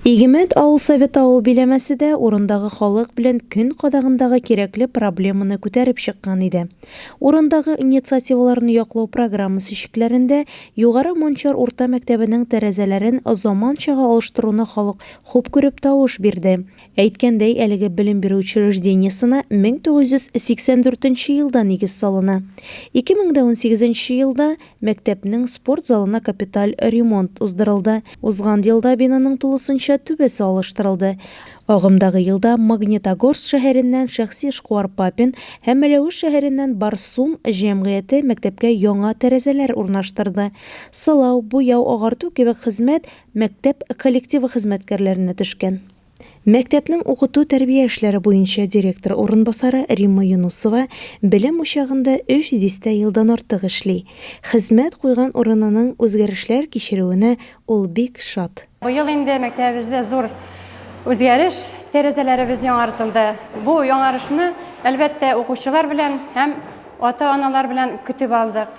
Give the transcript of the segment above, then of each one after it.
Игемәт авыл советы авыл биләмәсе дә урындагы халык белән көн кадагындагы кирәкле проблеманы күтәреп чыккан иде. Урындагы инициативаларны яклау программасы чикләрендә Югары Мончар урта мәктәбенең тәрәзәләрен заманчага алыштыруны халык хуп күреп тавыш бирде. Әйткәндәй, әлеге белем бирү учреждениесенә 1984 нче елда нигез салына. 2018 нче елда мәктәпнең спорт залына капиталь ремонт уздырылды. Узган елда бинаның тулысынча түбәсе алыштырылды. Агымдагы елда Магнитогорск шәһәреннән шәхси эшкуар Папин һәм Мәләвез шәһәреннән Барсум җәмгыяте мәктәпкә яңа тәрәзәләр урнаштырды. Сылау, буяу, агарту кебек хезмәт мәктәп коллективы хезмәткәрләренә төшкән. Мәктәпнең укыту-тәрбия эшләре буенча директор урынбасары Римма Юнусова белем учагында өч дистә елдан артык эшли. Хезмәт куйган урынының үзгәрешләр кичерүенә ул бик шат. Быел инде мәктәбебездә зур үзгәреш, тәрәзәләребез яңартылды. Бу яңарышны, әлбәттә, укучылар белән һәм ата-аналар белән көтеп алдык.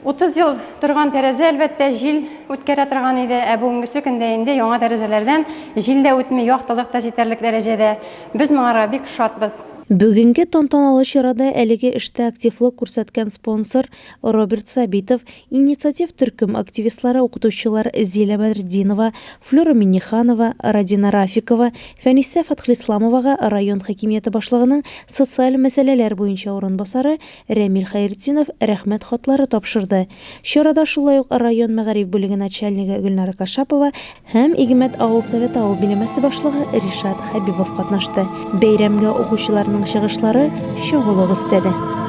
30 ел торган тәрәзә, әлбәттә, җил үткәрә торган иде, ә бүгенгесе көндә инде яңа тәрәзәләрдән җил дә үтми, яктылык та җитәрлек дәрәҗәдә. Без моңарга бик шатбыз. Бүгенге тантаналы чарада әлеге эштә активлык күрсәткән спонсор Роберт Сабитов, инициатив төркем активистлары укытучылар Зилә Бәдретдинова, Флюра Миннеханова, Радина Рафикова, Фәнисә Фәтхлисламовага район хакимияте башлыгының социаль мәсьәләләр буенча урынбасары Рәмил Хәертдинов Рәхмәт хатлары тапшырды. Чарада шулай ук район мәгариф бүлеге начальнигы Гөлнара Кашапова һәм Игмәт авыл советы авыл биләмәсе башлыгы Ришат Хәбибов катнашты. Бәйрәмгә укучыларның чыгышлары чагулык өстәде.